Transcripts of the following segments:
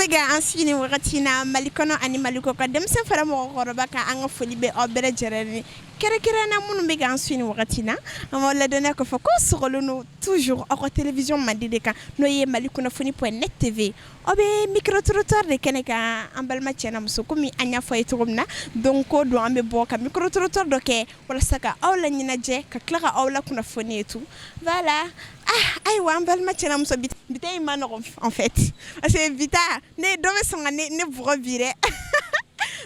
Bɛ ka an suit nin wagati na Mali kɔnɔ ani Mali kɔkan, denmisɛn fara mɔgɔkɔrɔba kan, an ka foli bɛ aw bɛɛ lajɛlen ye, kɛrɛnkɛrɛnnenya minnu bɛ k'an suit nin wagati na. An b'aw ladɔnniya k'a fɔ ko sɔgɔlen don toujours aw ka télévision mandi de kan, n'o ye Mali kunnafoni.net TV. Aw bɛ micro trottoir de kɛnɛ kan, an balima cɛ n'a muso. Komi an y'a fɔ a ye cogo min na, don ko don an bɛ bɔ ka micro trottoir dɔ kɛ walasa ka aw la ɲɛnajɛ, ka tila ka aw la kunnafoni et tout, voilà. Ah, ayiwa, an balima cɛ n'a muso, bi ta in ma nɔgɔn en fait, parce que bi ta ne dɔ bɛ sɔn ka ne bugɔ bi dɛ.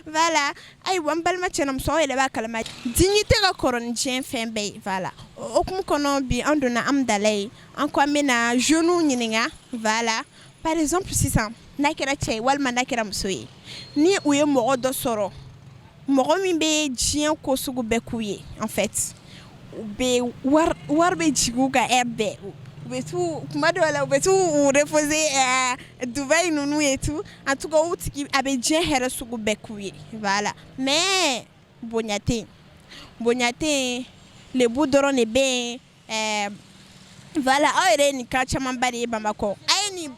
Voilà, ayiwa, an balima cɛ n'a muso, aw yɛrɛ b'a kalama, dignité ka kɔrɔ ni diɲɛ fɛn bɛɛ ye. Voilà, o hukumu kɔnɔ, bi an donna Amudalayi, an ko an bɛna jeunes ɲininka. Voilà, par exemple sisan, n'a kɛra cɛ ye walima n'a kɛra muso ye, ni u ye mɔgɔ dɔ sɔrɔ, mɔgɔ min bɛ diɲɛ ko sugu bɛɛ k'u ye, en fait u bɛ wari bɛ jigin u kan heure bɛɛ, u bɛ t'u kuma dɔw la u bɛ t'u reposer Dubaï ninnu et tout, en tout cas o tigi a bɛ diɲɛ hɛrɛ sugu bɛɛ k'u ye. Voilà, mais bonya tɛ yen, bonya tɛ yen, lebu dɔrɔn de bɛ yen. Voilà, aw yɛrɛ ye nin cas camanba de ye Bamakɔ, a ye nin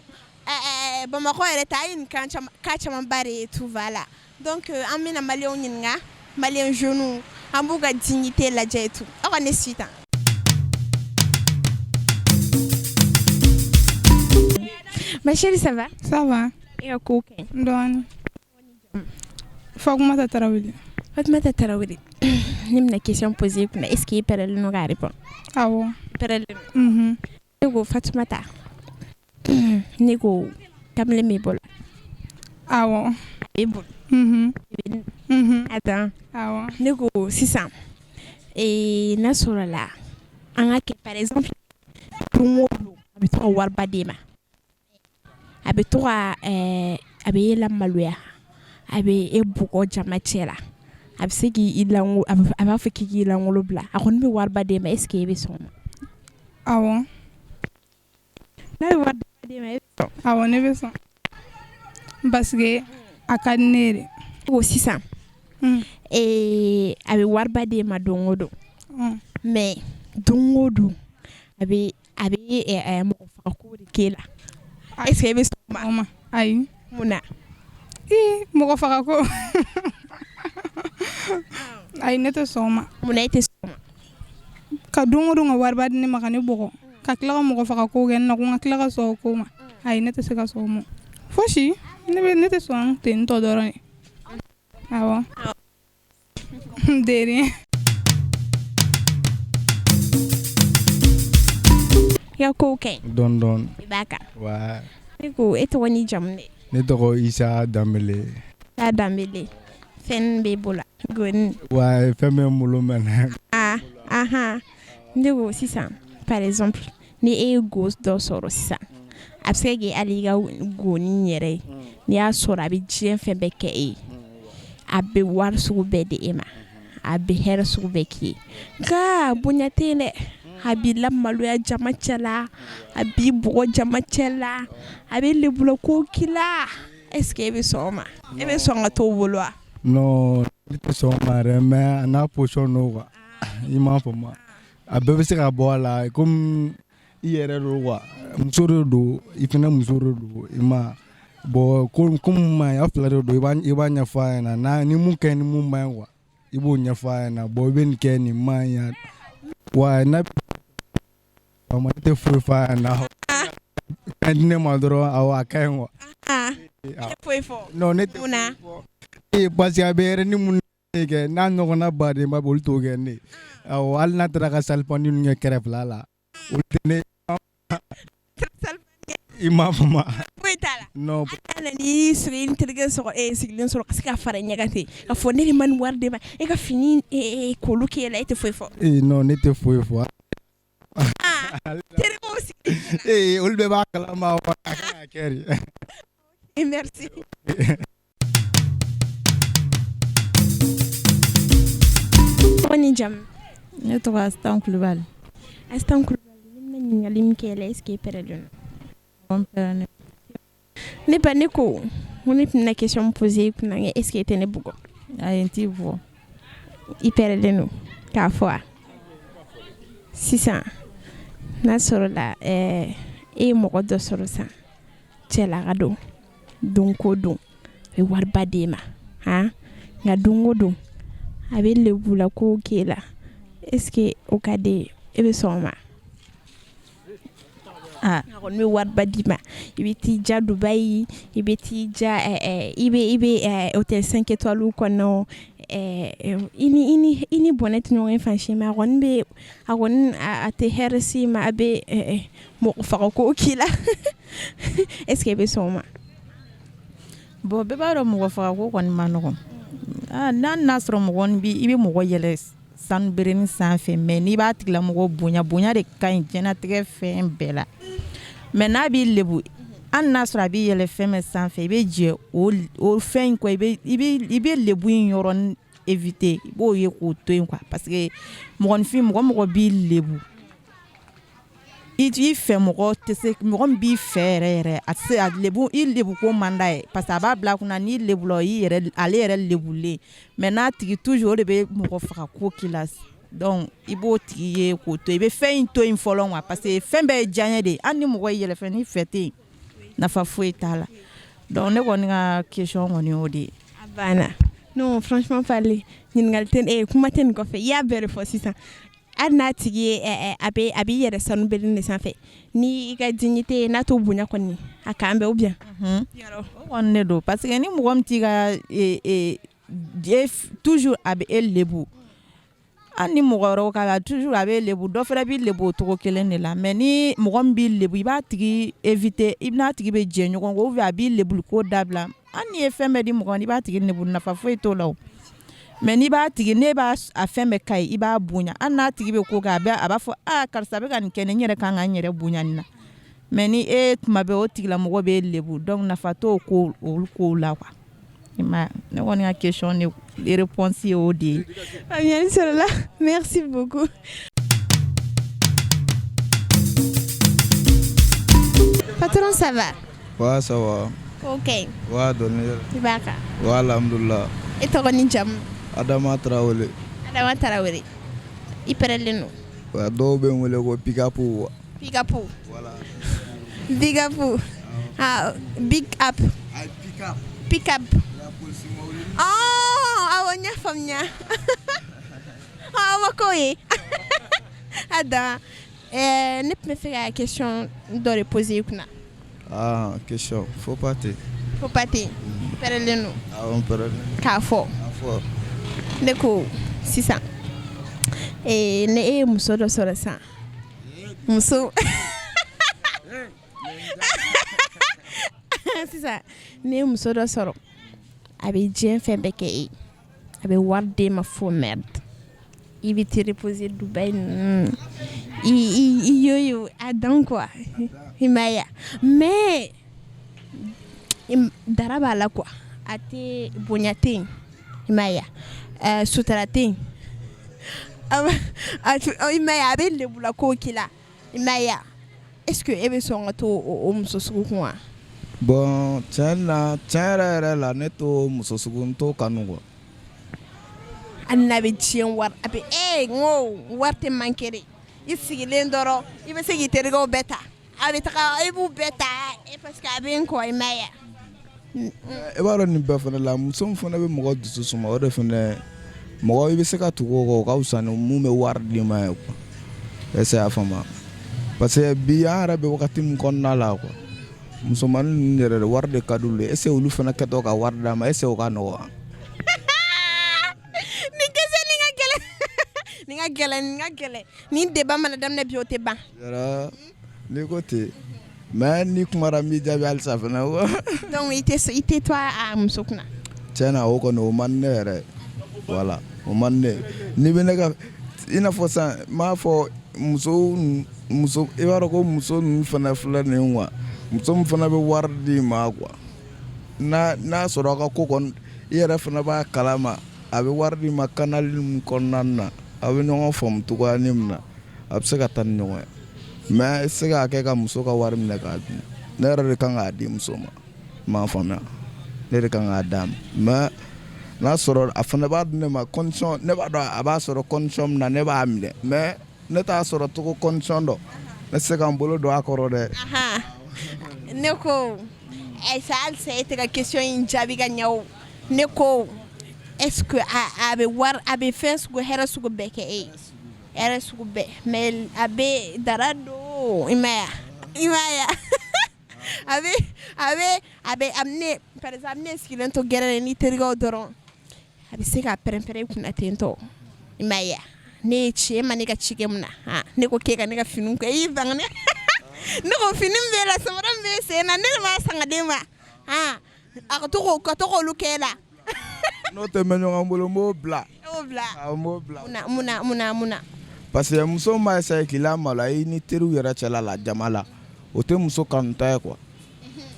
Bamakɔ yɛrɛ ta, a ye nin cas camanba de ye tout. Voilà, donc an bɛna maliyɛnw ɲininka, maliyɛn jeunes, an b'u ka dignité lajɛ et tout. Aw ka ne suit tan. Ma chérie, ça va? Ça va. E ka kow ka ɲi? Dɔɔni. Fatumata Tarawele. Fatumata Tarawele, ne bɛna question poser i kunna, est ce que i prêt len don k'a répondre? Awɔ. I prêt len don? Mhm. Ne ko Fatumata, ne ko kamalen b'i bolo? Awɔ. A b'e bolo? Mhm. Mhm. Attends. Awɔ. Ne ko sisan, n'a sɔrɔla an ka kɛ, par exemple don o don a bɛ to ka wariba d'e ma, a bɛ to ka a bɛ e lamaloya, a bɛ e bugɔ jama cɛ la, a bɛ se k'i lango, a b'a fɔ k'i k'i langolo bila, a kɔni bɛ wariba d'e ma, est ce que e bɛ sɔn o ma? Awɔ. N'a bɛ wariba d'e ma, e bɛ sɔn? Awɔ, ne bɛ sɔn. Parce que a ka di ne ye de. Ko sisan a bɛ wariba d'e ma don o don, mais don o don a bɛ mɔgɔ faga ko de k'e la, est ce que e bɛ sɔn o ma? Ayi. Mun na? Ii, mɔgɔ faga ko, ayi, ne tɛ sɔn o ma. Mun na e tɛ sɔn o ma? Ka don o don ka wariba di ne ma, ka ne bugɔ, ka tila ka mɔgɔ faga ko kɛ ne na, ko n ka tila ka sɔn o ko ma, ayi, ne tɛ se ka sɔn o ma fosi. Ne tɛ sɔn ten tɔ dɔrɔn ye. Awɔ, de rien. I ka kow ka ɲi? Dɔɔni dɔɔni. I b'a kan? Ouais. Ne ko e tɔgɔ n'i jamu de? Ne tɔgɔ Isa Danbele. Isa Danbele, fɛn b'e bolo goni? Ouais, fɛn bɛ n bolo maintenant. Ah ahan, ne ko sisan, par exemple ni e ye go dɔ sɔrɔ sisan, a bɛ se ka kɛ hali i ka goni yɛrɛ ye, n'i y'a sɔrɔ a bɛ diɲɛ fɛn bɛɛ kɛ e ye, a bɛ wari sugu bɛɛ di e ma, a bɛ hɛrɛ sugu bɛɛ k'i ye, nka bonya tɛ yen dɛ, a b'i lamaloya jama cɛ la, a b'i bugɔ jama cɛ la, a bɛ lebulako k'i la, est ce que e bɛ sɔn o ma? E bɛ sɔn ka t'o bolo wa? Non, ne tɛ sɔn o ma yɛrɛ, mais a n'a position don quoi, i m'a faamu, a bɛɛ bɛ se ka bɔ a la comme i yɛrɛ don quoi, muso de don, i fana muso de don, i ma bon ko mun man ɲi, aw fila de don, i b'a ɲɛfɔ a ɲɛna n'a ni mun ka ɲi ni mun man ɲi quoi, i b'o ɲɛfɔ a ɲɛna. Bon, i bɛ nin kɛ, nin man ɲi wa, n'a ne tɛ foyi fɔ a ɲɛna, ka di ne ma dɔrɔn, awɔ, a ka ɲi quoi. Ah, foyi fɔ? Non, ne tɛ. Mun na? Ee, parce que a bɛ yɛrɛ ni mun kɛ n'a ɲɔgɔnna baden ba bɛ, olu t'o kɛ ne. Awɔ, hali n'a taara ka salipani ninnu kɛ kɛrɛfɛla la, olu tɛ ne, i m'a faamu. Foyi t'a la? Non. Hali n'a nana sigi i ni terikɛ sɔrɔ, e sigilen sɔrɔ ka se ka fara ɲɛ kan ten ka fɔ ne de ma nin wari d'e ma, e ka fini k'olu k'e la, e tɛ foyi fɔ? Ee, non, ne tɛ foyi fɔ. Terikɛw sigilen? Ee, olu bɛɛ b'a kalama wa, a kan ka kɛ de. Merci. Tɔgɔ ni jamu? Ne tɔgɔ Asitan Kulubali. Asitan Kulubali, ne bɛna ɲininkali min kɛ e la, est ce que e prêt don? N prêt. Ne ba, ne ko ko ne tun bɛna question poser i kunna, est ce que e tɛ ne bugɔ? Ayi, n t'i bugɔ. I prêt len don k'a fɔ wa? Sisan n'a sɔrɔla e ye mɔgɔ dɔ sɔrɔ sisan, cɛlaka don. Don ko don a bɛ wariba d'e ma, han, nka don o don a bɛ lebula kow k'e la, est ce que o ka d'e ye? E bɛ sɔn o ma? A kɔni bɛ wariba d'i ma, i bɛ t'i ja Dubaï, i bɛ t'i ja i bɛ hôtel 5 étoiles kɔnɔ, i ni bɔnɛ tɛ ɲɔgɔn ye fan si, mais a kɔni bɛ a kɔni a tɛ hɛrɛ s'i ma, a bɛ mɔgɔ faga kow k'i la, est ce que e bɛ sɔn o ma? Bon, bɛɛ b'a dɔn mɔgɔ faga ko kɔni ma nɔgɔn. N'a n'a sɔrɔ mɔgɔ i bɛ mɔgɔ yɛlɛ sanu berenin sanfɛ, mais n'i b'a tigilamɔgɔ bonya, bonya de ka ɲi diɲɛnatigɛ fɛn bɛɛ la. Mais n'a b'i lebu, hali n'a sɔrɔ a b'i yɛlɛ fɛn bɛɛ sanfɛ, i bɛ jɛ o fɛn in kɔ, i bɛ lebu in yɔrɔnin éviter, i b'o ye k'o to yen quoi, parce que mɔgɔninfin, mɔgɔ mɔgɔ b'i lebu, i fɛ mɔgɔ tɛ se, mɔgɔ min b'i fɛ yɛrɛ yɛrɛ, a tɛ se a lebu, i lebu ko man d'a ye, parce que a b'a bila a kunna n'i lebula, o y'i yɛrɛ, ale yɛrɛ lebulen. Mais n'a tigi toujours, o de bɛ mɔgɔ faga ko k'i la. Donc i b'o tigi ye k'o to yen, i bɛ fɛn in to yen fɔlɔ quoi, parce que fɛn bɛɛ ye diyaɲɛ de ye. Hali ni mɔgɔ y'i yɛlɛ fɛn, n'i fɛ tɛ yen, nafa foyi t'a la. Donc ne kɔni ka question kɔni y'o de ye. A banna. Non, franchement parler, ɲininkali tɛ, kuma tɛ nin kɔfɛ, i y'a bɛɛ de fɔ sisan. Hali n'a tigi ye a b'i yɛrɛ sanu berenin de sanfɛ, ni i ka dignité n'a t'o bonya kɔni, a k'an bɛn ou bien? O kɔni de don, parce que ni mɔgɔ min t'i ka toujours a bɛ e lebu, hali ni mɔgɔ wɛrɛw k'a la, toujours a bɛ lebu, dɔ fana b'i lebu o cogo kelen de la. Mais ni mɔgɔ min b'i lebu, i b'a tigi éviter, i n'a tigi bɛ jɛ ɲɔgɔn kɔ, ou bien a b'i lebuli ko dabila. Hali n'i ye fɛn bɛɛ di mɔgɔ ma, n'i b'a tigi lebu, nafa foyi t'o la o. Mais n'i b'a tigi, ne b'a a fɛn bɛɛ ka ɲi, i b'a bonya, hali n'a tigi bɛ ko kɛ, a b'a fɔ aa, karisa bɛ ka nin kɛ ne, n yɛrɛ kan ka n yɛrɛ bonya nin na. Mais ni e tuma bɛɛ o tigilamɔgɔ b'e lebu, donc nafa t'o ko olu kow la quoi. I m'a ye, ne kɔni ka question de réponse ye o de ye. Faamuyali sɔrɔla, merci beaucoup. Patron, ça va? Ouais, ça va. Ok. Ouais, dɔɔni. I b'a kan? Ouais, alhamdulillah. E tɔgɔ ni jamu? Adama Traoré. Adama Traoré. I pɛrɛlen don. Ouais, dɔw bɛ n wele ko Pick-up. Pick-up. Voilà. Big up. Ah, big up. Ay, pick-up. Pick up. La police mobili. Oh, awɔ, n y'a faamuya. Awɔ, k'o ye. Ada, ne tun bɛ fɛ ka question dɔ de poser i kunna. Ah, question. Faut pas te. Faut pas ten. Pɛrɛlen don. Awɔ, n pɛrɛlen. K'a fɔ. A fɔ. Ne ko sisan, ne e ye muso dɔ sɔrɔ sisan. Muso sisan, ne ye muso dɔ sɔrɔ, a bɛ diɲɛ fɛn bɛɛ kɛ e ye, a bɛ wari d'e ma fo merde, i bɛ te reposer Dubaï ninnu, i yo yo a dan quoi, i m'a ye wa? Mais dara b'a la quoi, a tɛ bonya tɛ yen, i m'a ye wa? Sutura tɛ yen, i m'a ye, a bɛ lebula kow k'i la, i m'a ye wa? Est ce que e bɛ sɔn ka to o muso sugu kun wa? Bon, tiɲɛ na, tiɲɛ yɛrɛ yɛrɛ la, ne t'o muso sugu, n t'o kanu quoi. Hali n'a bɛ diɲɛ wari, a bɛ n ko wari tɛ manquer de, i sigilen dɔrɔn i bɛ se k'i terikɛw bɛɛ ta, a bɛ taga i b'u bɛɛ ta parce que a bɛ n kɔ, i m'a ye wa? I b'a dɔn nin bɛɛ fana la, muso min fana bɛ mɔgɔ dusu suma, o de fana mɔgɔ i bɛ se ka tugu o kɔ, o ka fisa ni mun bɛ wari d'i ma ye quoi. Est ce que y'a faamu? Parce que bi an yɛrɛ bɛ wagati min kɔnɔna la quoi, musomanin ninnu yɛrɛ de, wari de ka d'olu ye. Est ce que olu fana kɛtɔ ka wari d'a ma, est ce que o ka nɔgɔn wa? Nin question nin ka gɛlɛn, nin ka gɛlɛn, nin ka gɛlɛn. Nin débat mana daminɛ bi, o tɛ ban. Yɔrɔ n'i ko ten, mais n'i kumara n b'i jaabi halisa fana. Donc i tɛ to a muso kunna? Tiɲɛ na, o kɔni o man di ne yɛrɛ ye. Voilà, o man di ne ye. N'i bɛ ne ka, i n'a fɔ sisan n b'a fɔ muso muso, i b'a dɔn ko muso ninnu fana filɛ nin ye quoi, muso min fana bɛ wari d'i ma quoi, n'a n'a sɔrɔ aw ka ko kɔni, i yɛrɛ fana b'a kalama, a bɛ wari d'i ma canal min kɔnɔna na, aw bɛ ɲɔgɔn faamu cogoya min na, a bɛ se ka taa ni ɲɔgɔn ye. Mais i tɛ se k'a kɛ ka muso ka wari minɛ k'a dun. Ne yɛrɛ de kan k'a di muso ma, i m'a faamuya, ne de kan k'a d'a ma. Mais n'a sɔrɔ a fana b'a di ne ma condition, ne b'a dɔn a b'a sɔrɔ condition min na, ne b'a minɛ, mais ne t'a sɔrɔ cogo condition dɔn, ne tɛ se ka n bolo don a kɔrɔ dɛ. Ne ko Ayisa, halisa e tɛ ka question in jaabi ka ɲɛ o. Ne ko est-ce que a bɛ wari, a bɛ fɛn sugu, hɛrɛ sugu bɛɛ kɛ e ye, hɛrɛ sugu bɛɛ, mais a bɛ dara don, i ma ye wa, i ma ye wa, a bɛ a ne, par exemple, ne sigilen to gɛrɛn na ni terikɛw dɔrɔn, a bɛ se ka pɛrɛn-pɛrɛn i kunna ten tɔ, i ma ye wa. Ne ye ci e ma, ne ka ci kɛ mun na? Han, ne ko k'e ka ne ka finiw kɛ, e y'i ban ne. Ne ko fini min b'e la, samara min b'e sen na, ne de b'a san ka d'e ma. Han, a ka to k'o ka to k'olu kɛ e la. N'o tɛ mɛn ɲɔgɔn bolo, n b'o bila. E b'o bila? Awɔ, n b'o bila. Munna, munna, munna, munna? Parce que muso ma essayer k'i lamaloya i ni teriw yɛrɛ cɛla la, jama la, o tɛ muso kanuta ye quoi.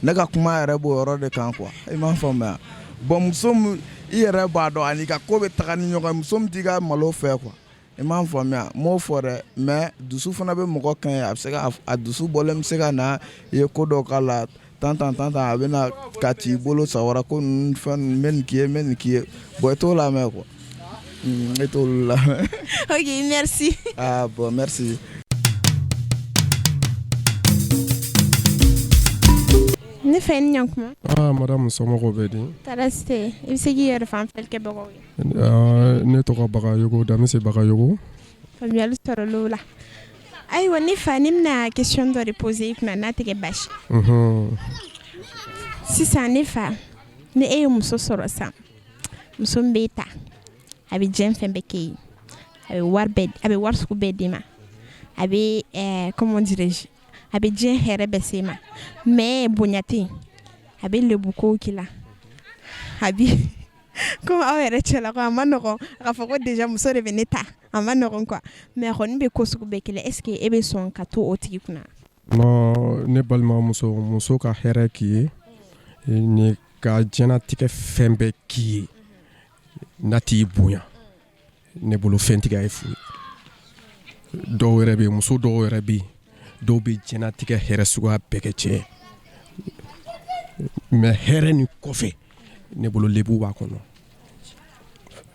Ne ka kuma yɛrɛ b'o yɔrɔ de kan quoi, i m'a faamuya? Bon, muso min i yɛrɛ b'a dɔn ani ka ko bɛ taga ni ɲɔgɔn ye, muso min t'i ka malo fɛ quoi, i m'a faamuya? N m'o fɔ dɛ, mais dusu fana bɛ mɔgɔ kan ye. A bɛ se ka a dusu bɔlen bɛ se ka na i ye ko dɔ k'a la tan tan tan tan, a bɛ na ka ci i bolo sawara ko ninnu fɛn ninnu, n bɛ nin k'i ye, n bɛ nin k'i ye. Bon, i t'o lamɛn quoi, e t'olu lamɛn. Ok, merci. Ah bon, merci. Ne fɛ, ni ɲankuma. Ah madame, somɔgɔw bɛ di? Tɔɔrɔ si tɛ. I bɛ se k'i yɛrɛ fan kɛbagaw ye? Ne tɔgɔ Bagayogo, Damise Bagayogo. Faamuyali sɔrɔla o la. Ayiwa ne fa, ne bɛna question dɔ de poser i kunna n'a tɛ kɛ baasi. Sisan ne fa, ni e ye muso sɔrɔ sisan, muso min b'e ta, a bɛ diɲɛ fɛn bɛɛ k'e ye, a bɛ wari bɛɛ, a bɛ wari sugu bɛɛ d'i ma, a bɛ comment dirais-je, a bɛ diɲɛ hɛrɛ bɛɛ s'e ma, mais bonya tɛ yen, a bɛ lebu kow k'i la, a bɛ komi aw yɛrɛ cɛlakaw, a ma nɔgɔn a ka fɔ ko déjà muso de bɛ ne ta, a ma nɔgɔn quoi, mais a kɔni bɛ ko sugu bɛɛ k'i la, est ce que e bɛ sɔn ka to o tigi kunna? Non, ne balimamuso, muso ka hɛrɛ k'i ye ni ka diɲɛnatigɛ fɛn bɛɛ k'i ye, n'a t'i bonya, ne bolo fɛntigiya ye fu ye. Dɔw yɛrɛ bɛ yen, muso dɔw yɛrɛ bɛ yen, dɔw bɛ diɲɛnatigɛ hɛrɛ suguya bɛɛ kɛ cɛ ye, mais hɛrɛ nin kɔfɛ, ne bolo lebu b'a kɔnɔ.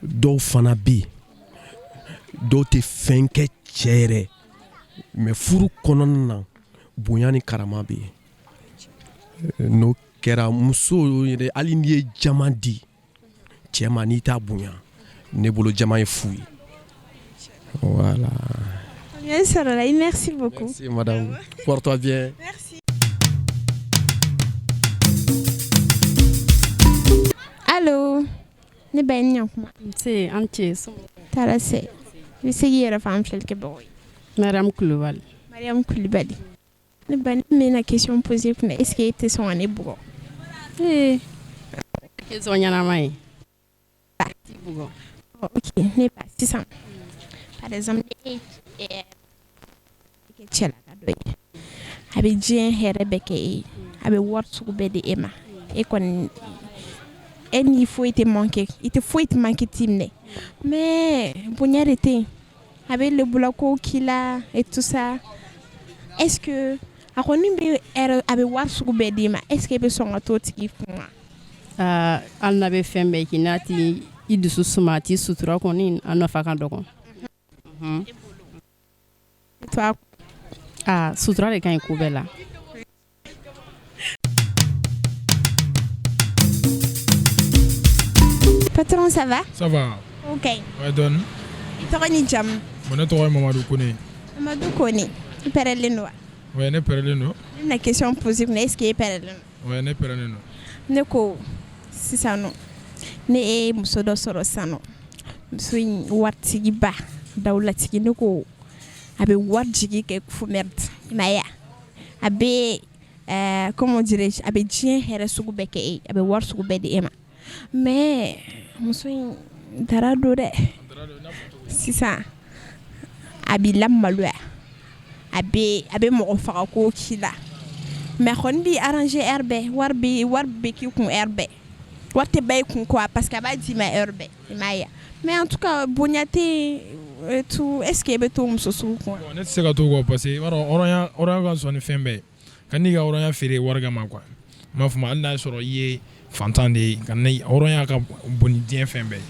Dɔw fana bɛ yen, dɔw tɛ fɛn kɛ cɛ yɛrɛ, mais furu kɔnɔna na, bonya ni karama bɛ yen. N'o kɛra, muso yɛrɛ, hali n'i ye jama di cɛ ma, n'i t'a bonya, ne bolo jama ye fu ye, voilà. Faamuyali sɔrɔla. Merci beaucoup. Merci madame, porte-toi bien. Merci. Allo, ne ba, i ni ɲankuma. Nse, an ce. Tɔɔrɔ si tɛ. I bɛ se k'i yɛrɛ fɔ an filɛlikɛbagaw ye? Mariam Kulubali. Mariam Kulubali. Ne ba, ne bɛna question poser kunna, est ce que e tɛ sɔn ka ne bugɔ? Ee, question ɲɛnama ye. Bugɔ. Ok ne ba, sisan par exemple, ne ye kɛ cɛlaka dɔ ye, a bɛ diɲɛ hɛrɛ bɛɛ kɛ e ye, a bɛ wari sugu bɛɛ di e ma, e kɔni e ni foyi tɛ manquer, i tɛ foyi tɛ manquer t'i minɛ, mais bonya de tɛ yen, a bɛ lebula kow k'i la et tout ça, est ce que a kɔni bɛ hɛrɛ, a bɛ wari sugu bɛɛ d'i ma, est ce que e bɛ sɔn ka t'o tigi kun wa? Aa, hali n'a bɛ fɛn bɛɛ k'i, n'a t'i i dusu suma, a t'i sutura kɔni, a nafa ka dɔgɔ. Toi? Aa, sutura de ka ɲi ko bɛɛ la. Patron, ça va? Ça va. Ok. Ouais, dɔɔni. I tɔgɔ ni jamu? Bon, ne tɔgɔ ye Mamadu Kone. Mamadu Kone, i pɛrɛlen don wa? Ouais, ne pɛrɛlen don. Ne bɛna question poser kunna, est ce que e pɛrɛlen don? Ouais, ne pɛrɛlen don. Ne ko sisan nɔ, ne e ye muso dɔ sɔrɔ sisan nɔ, muso in waritigiba, dawulatigi, ne ko a bɛ wari jigi kɛ fu merde, i ma ye wa, a bɛ comment dirais-je, a bɛ diɲɛ hɛrɛ sugu bɛɛ kɛ e ye, a bɛ wari sugu bɛɛ di e ma, mais muso in dara don dɛ. Sisan a b'i lamaloya, a bɛ mɔgɔ faga ko k'i la, mais a kɔni b'i arranger heure bɛɛ, wari bɛ k'i kun heure bɛɛ, wari tɛ ban i kun quoi, parce que a b'a d'i ma heure bɛɛ, i m'a ye wa. Mais en tout cas bonya tɛ yen et tout, est ce que e bɛ to muso sugu kun wa? Bon, ne tɛ se ka to kɔ parce que i b'a dɔn, hɔrɔnya ka fisa ni fɛn bɛɛ ye. Ka n'i ka hɔrɔnya feere wari kama quoi. N b'a fɔ ma, hali n'a y'a sɔrɔ i ye fantan de ye, ka ne hɔrɔnya ka bon ni diɲɛ fɛn bɛɛ ye.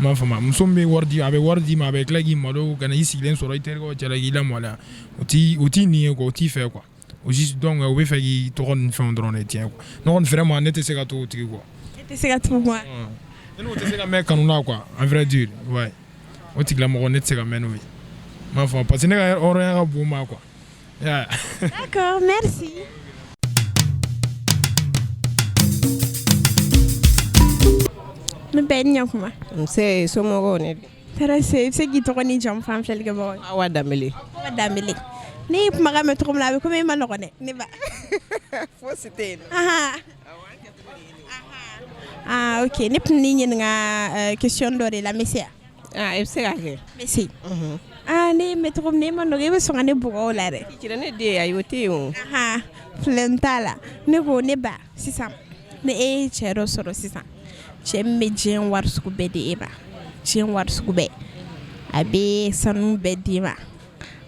N b'a fɔ ma, muso min bɛ wari di, a bɛ wari d'i ma, a bɛ tila k'i malo ka na i sigilen sɔrɔ i terikɛw cɛla k'i lamaloya, o t'i nin ye quoi, o t'i fɛ quoi. O juste donc u bɛ fɛ k'i tɔgɔ ni fɛnw dɔrɔn de tiɲɛ quoi. Ne kɔni, vraiment, ne tɛ se ka to o tigi kɔ. E tɛ se ka tugu quoi. Ne n'o tɛ se ka mɛn kanu na quoi, en vrai dire, ouais. O tigilamɔgɔ, ne tɛ se ka mɛn n'o ye. N m'a fɔ parce que ne ka hɔrɔnya ka bon ma quoi. Yeah. D'accord, merci. Ne bɛɛ ni ɲakuma. Nse, somɔgɔw ne di? Tɔɔrɔ tɛ i bɛ se k'i tɔgɔ ni jamu fɔ an filɛlikɛbagaw ye. Awa Danbele. Awa Danbele. Ne y'i kumakan mɛn cogo min na, a bɛ komi e ma nɔgɔn dɛ, ne ba. Fosi tɛ yen nɔ. Ah, ok, ne tun n'i ɲininka question dɔ de la, n bɛ se wa? Ah, i bɛ se k'a kɛ. N bɛ se. Ah, ne ye mɛn cogo min na, e ma nɔgɔn, e bɛ sɔn ka ne bugɔ o la dɛ. Cɛ ne den, ayi, o tɛ yen o. Problème t'a la. Ne ko ne ba, sisan ni e ye cɛ dɔ sɔrɔ sisan, cɛ min bɛ diɲɛ wari sugu bɛɛ di e ma, diɲɛ wari sugu bɛɛ, a bɛ sanu bɛɛ d'i ma,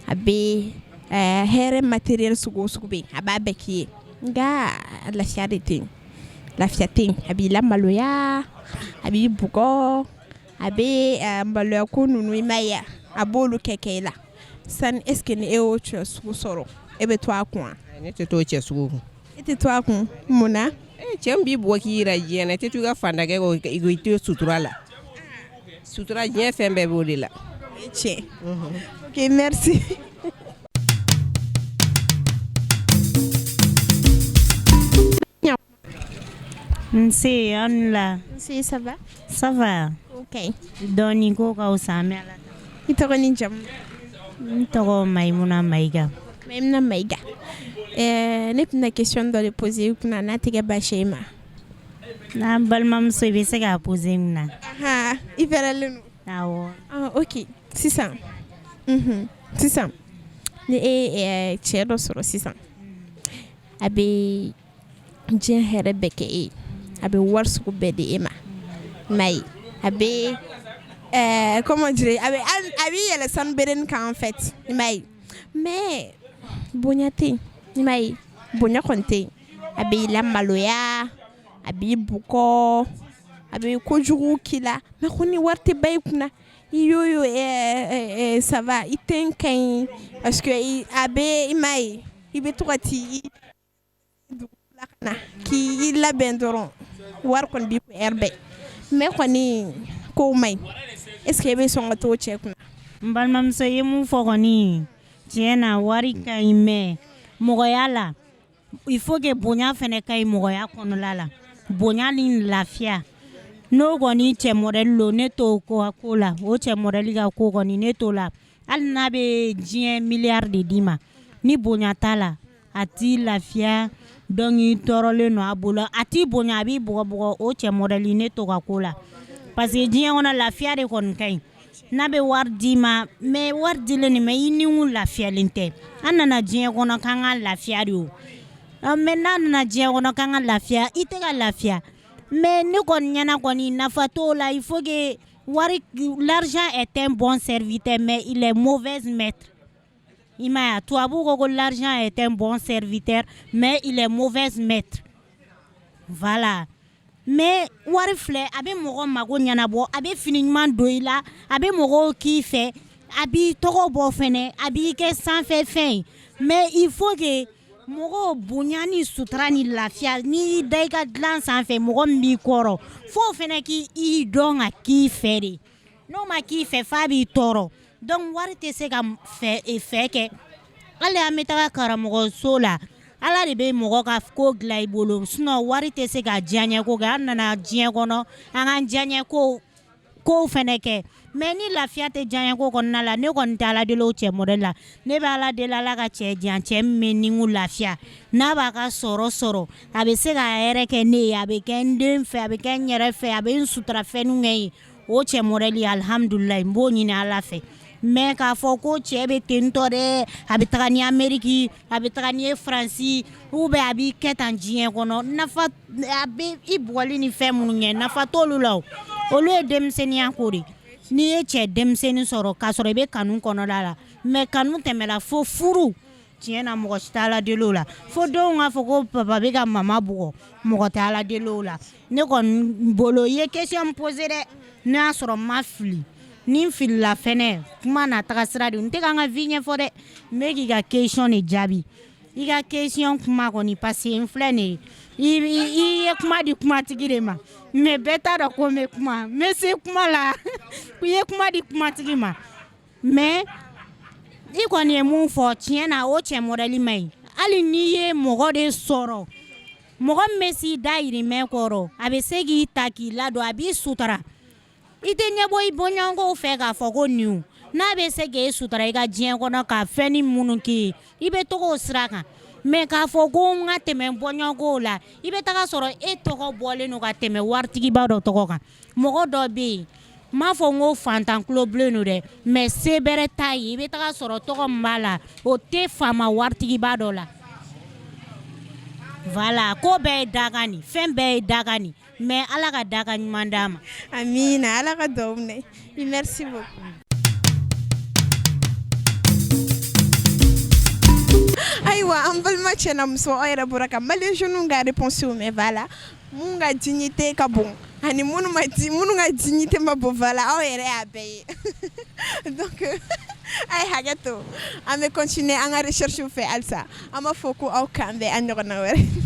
a bɛ hɛrɛ matériel sugu o sugu bɛ yen, a b'a bɛɛ k'i ye, nka lafiya de tɛ yen, lafiya tɛ yen. A b'i lamaloya, a b'i bugɔ, a bɛ maloya ko ninnu, i ma ye, a b'olu kɛ kɛ i la sani. Est ce que ni e y'o cɛ sugu sɔrɔ, e bɛ to a kun wa? Ne tɛ to o cɛ sugu kun. E tɛ to a kun, mun na? Cɛ min b'i bugɔ k'i yira diɲɛ na, i tɛ to i ka fandankɛ kɔ, i to sutura la. Sutura, diɲɛ fɛn bɛɛ b'o de la. O ye tiɲɛ. Ok, merci. Nse, aw ni la. Nse, ça va? Ça va. Ok. Dɔɔni ko ka fisa, an bɛ Ala I tɔgɔ ni jamu? N tɔgɔ Mayimuna Mayiga. Mayimuna Mayiga. Ne tɛna question dɔ de poser i kunna, n'a tɛ kɛ baasi ye i ma. N'an balimamuso, i bɛ se k'a poser n kunna. I fɛrɛlen don. Awɔ. Ok, sisan sisan ni e ye cɛ dɔ sɔrɔ sisan, a bɛ diɲɛ hɛrɛ bɛɛ kɛ e ye, a bɛ wari sugu bɛɛ di e ma, i m'a ye, a bɛ comment dire, a bɛ a b'i yɛlɛ sanu berenin kan en fait, i m'a ye, mais bonya tɛ yen, i m'a ye, bonya kɔni tɛ yen. A b'i lamaloya, a b'i bugɔ, a bɛ kojugu k'i la, mais kɔni wari tɛ ban i kunna. I y'o yo, ça va, i ten ka ɲi parce que a bɛ, i m'a ye, i bɛ to ka t'i dugu la ka na k'i labɛn dɔrɔn, wari kɔni b'i kun heure bɛɛ, mais kɔni kow man ɲi. Est ce que e bɛ sɔn ka t'o cɛ kunna? N balimamuso, i ye mun fɔ kɔni, tiɲɛ na, wari ka ɲi, mais mɔgɔya la, il faut que bonya fɛnɛ ka ɲi mɔgɔya kɔnɔla la, bonya ni lafiya. N'o kɔni cɛ modèle lo, ne t'o ko ko la. O cɛ modèle ka ko kɔni, ne t'o la. Hali n'a bɛ diɲɛ miliyari de d'i ma, ni bonya t'a la, a t'i lafiya. Donc i tɔɔrɔlen don a bolo, a t'i bonya, a b'i bugɔ bugɔ. O cɛ modèle, ne t'o ka ko la, parce que diɲɛ kɔnɔ, lafiya de kɔni ka ɲi. N'a bɛ wari d'i ma, mais wari dilen nin, mais i ni lafiyalen tɛ. An nana diɲɛ kɔnɔ k'an ka lafiya de o, mais n'a nana diɲɛ kɔnɔ k'an ka lafiya, i tɛ ka lafiya. Mais ne kɔni ɲɛna kɔni, nafa t'o la. Il faut que wari, l'argent est un bon serviteur, mais il est mauvais maître. I m'a ye, tubabuw ko ko l'argent est un bon serviteur, mais il est mauvais maître. Voilà. Mais wari filɛ, a bɛ mɔgɔ mago ɲɛnabɔ, a bɛ fini ɲuman don i la, a bɛ mɔgɔw k'i fɛ, a b'i tɔgɔ bɔ fɛnɛ, a b'i kɛ sanfɛ fɛn ye. Mais il faut que mɔgɔw bonya ni sutura ni lafiya. N'i y'i da i ka dilan sanfɛ, mɔgɔ min b'i kɔrɔ, f'o fɛnɛ k'i dɔn ka k'i fɛ de. N'o ma k'i fɛ, f'a b'i tɔɔrɔ. Donc wari tɛ se ka fɛ fɛ kɛ. Hali an bɛ taga karamɔgɔso la, Ala de bɛ mɔgɔ ka ko dilan i bolo, sinon wari tɛ se ka diyaɲɛ ko kɛ. An nana diɲɛ kɔnɔ, an k'an diyaɲɛ ko kow fɛnɛ kɛ, mais ni lafiya tɛ diyaɲɛ ko kɔnɔna la, ne kɔni tɛ Ala deli o cɛ modèle la. Ne bɛ Ala deli, Ala ka cɛ diyan, cɛ min bɛ ni lafiya, n'a b'a ka sɔrɔ sɔrɔ, a bɛ se ka hɛrɛ kɛ ne ye, a bɛ kɛ n den fɛ, a bɛ kɛ n yɛrɛ fɛ, a bɛ n sutura fɛnw kɛ ye. O cɛ modèle, alihamudulilayi, n b'o ɲini Ala fɛ. Mais k'a fɔ ko cɛ bɛ ten tɔ dɛ, a bɛ taga ni Amérique, a bɛ taga ni ye Faransi, ou bien a b'i kɛ tan diɲɛ kɔnɔ, nafa a bɛ i bugɔli ni fɛn minnu kɛ, nafa t'olu la. O olu ye denmisɛnninya ko de. N'i ye cɛ denmisɛnnin sɔrɔ k'a sɔrɔ i bɛ kanu kɔnɔna la, mais kanu tɛmɛla fo furu, tiɲɛ na, mɔgɔ si tɛ Ala deli o la. Fo denw k'a fɔ ko papa bɛ ka mama bugɔ, mɔgɔ tɛ Ala deli o la. Ne kɔni bolo, i ye question min posé dɛ, n'a y'a sɔrɔ n ma fili, ni n filila fɛnɛ, kuma na taga sira de. N tɛ ka n ka vie ɲɛfɔ dɛ, n bɛ k'i ka question de jaabi. I ka question kuma kɔni, parce que n filɛ nin ye, i ye kuma di kumatigi de ma, mais bɛɛ t'a dɔn ko n bɛ kuma, n bɛ se kuma la. I ye kuma di kumatigi ma, mais i kɔni ye mun fɔ, tiɲɛ na, o cɛ modèle man ɲi. Hali n'i ye mɔgɔ de sɔrɔ, mɔgɔ min bɛ s'i dayirimɛ kɔrɔ, a bɛ se k'i ta k'i ladon, a b'i sutura, i tɛ ɲɛbɔ i bɔɲɔgɔnkow fɛ k'a fɔ ko nin, n'a bɛ se k'e sutura i ka diɲɛ kɔnɔ, ka fɛn ni minnu k'i ye, i bɛ taga o sira kan. Mais k'a fɔ ko n ka tɛmɛ bɔɲɔgɔnkow la, i bɛ taga sɔrɔ e tɔgɔ bɔlen don ka tɛmɛ waritigiba dɔ tɔgɔ kan. Mɔgɔ dɔ bɛ yen, n m'a fɔ n ko fantan tulobilen don dɛ, mais se bɛrɛ t'a ye, i bɛ taga sɔrɔ tɔgɔ min b'a la, o tɛ faama waritigiba dɔ la. Voilà, ko bɛɛ ye dakan nin, fɛn bɛɛ ye dakan nin, mais Ala ka dakan ɲuman d'an ma. Amina, Ala ka dugawu minɛ. Merci beaucoup. Ayiwa, an balima cɛ n'a muso, aw yɛrɛ bɔra ka malien jeunes ka réponse mɛn. Voilà, mun ka dignité ka bon ani minnu ma di, minnu ka dignité ma bon, voilà, aw yɛrɛ y'a bɛɛ ye. Donc a ye hakɛ to, an bɛ continuer an ka recherche fɛ halisa. An b'a fɔ ko aw k'an bɛn an ɲɔgɔnna wɛrɛ.